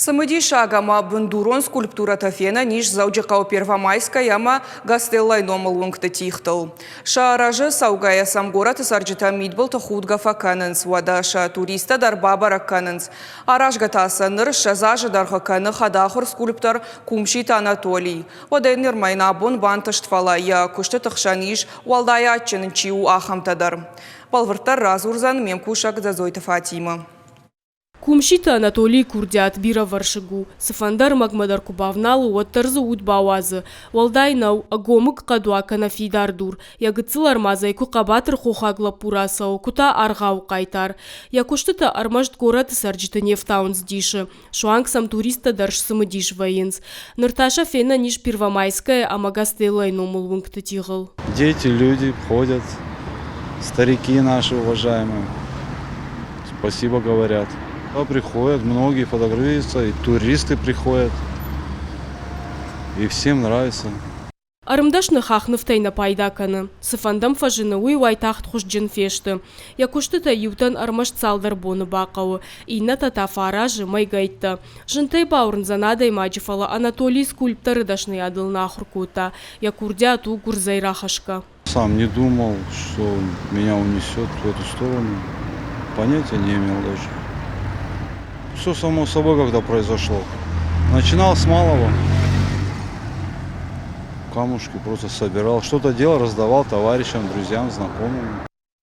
Цымыдисаг ӕмӕ бындурон скульптурӕтӕ фенӕн ис Дзӕуджыхъӕуы Первомайскӕй ӕмӕ Гастеллойы номыл уынгты тигътыл. Сӕ разы цӕугӕйӕ сӕм горӕты цӕрджытӕ мидбылты худгӕ фӕкӕнынц, уӕдӕ сӕ туристтӕ дӕр бабӕрӕг кӕнынц. Аразгӕ та сӕ ныр 20 азы дӕргъы кӕны хӕдахуыр скульптор Кумситы Анатолий. Уӕдӕй нырмӕ йын абон бантыст, фӕлӕ йӕ куыстыты хсӕн ис, уӕлдай адджын чи у, ахӕмтӕ дӕр. Бӕлвырддӕр радзурдзӕн ме мкусӕг Дзӕдзойты Фатимӕ. Кумситы Анатолийы курдиат бирӕвӕрсыг у. Цыфӕнды ӕрмӕгмӕ дӕр куы бавналы, уӕддӕр дзы уд бауадзы. Уӕлдай нӕу, ӕгомыг хъӕд уа кӕнӕ фидар дур. Йӕ гыццыл ӕрмадзӕй куы хъӕбатыр хохаг лӕппу рацӕуы, куы та аргъауы хъайтар. Йӕ куыстытӕ ӕрмӕст горӕты цӕрджыты не фтауынц дисы. Суанг сӕм туристтӕ дӕр сцымыдис вӕййынц. Ныр та сӕ фенӕн ис Первомайская ӕмӕ Гастеллойы номыл уынгты тигъыл. Дети, люди ходят, старики наши уважаемые. Спасибо говорят. Приходят, многие фотографируются, и туристы приходят. И всем нравится. Ӕрмдӕсны хахнывтӕй нӕ пайда кӕны. Цы фӕнд ӕм фӕзыны, уый уайтагъд хуызджын фесты. Йӕ куыстытӕ иутӕн ӕрмӕст цалдӕр боны бахъӕуы, иннӕтӕ та фӕаразы мӕйгӕйттӕ. Зынтӕй бауырндзӕн адӕймаджы, фӕлӕ Анатолий скульпторы дӕсныйадыл нӕ ахуыр кодта. Йӕ курдиат у гуырдзӕй рахӕсгӕ. Сам не думал, что меня унесет в эту сторону. Понятия не имел даже. Все само собой когда произошло. Начинал с малого. Камушки просто собирал. Что-то делал, раздавал товарищам, друзьям, знакомым.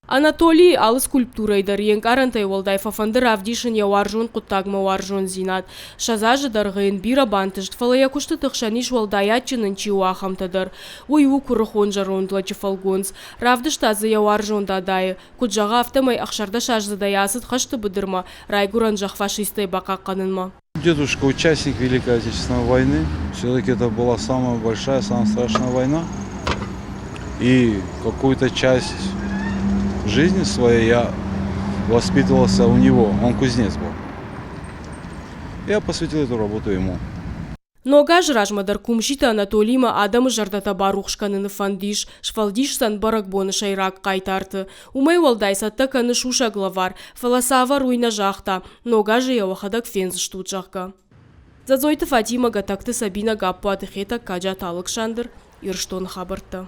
Анатолийы алы скульптурӕйы дӕр йе нкъарӕнтӕй уӕлдай фӕфӕнды равдисын йӕ уарзон хъуыддагмӕ уарзондзинад. Ссӕдз азы дӕргъы йын бирӕ бантыст, фӕлӕ йӕ куыстыты хсӕн ис уӕлдай адджын ын чи у, ахӕмтӕ дӕр. Уый у куырыхон зӕронд лӕджы фӕлгонц. Равдыста дзы йӕ уарзон дадайы. Куыд зӕгъы, афтӕмӕй ӕхсӕрдӕсаздзыдӕй ацыд хӕсты быдырмӕ, райгуырӕн зӕхх фашисттӕй бахъахъхъӕнынмӕ. Дедушка участник Великой Отечественной войны. Все-таки это была самая большая, самая страшная война. И какую-то часть жизни своей я воспитывался у него. Он кузнец был. Я посвятил эту работу ему. Ног азы размӕ дӕр Кумситы Анатолимӕ адӕмы зӕрдӕтӕ барухс кӕныны фӕнд ис, сфӕлдисдзӕн бӕрӕгбоны сӕйраг хъайтарты. Уымӕй уӕлдай цӕттӕ кӕны сусӕг лӕвар, фӕлӕ цавӕр уый нӕ загъта, ног азы йӕ уӕхӕдӕг фендзыстут, зӕгъгӕ. Дзӕдзойты Фатимӕ, Гӕтӕгты Сабинӕ, Гаппуаты Хетӕг, Каджаты Алыксандр, Ирыстоны хабӕрттӕ.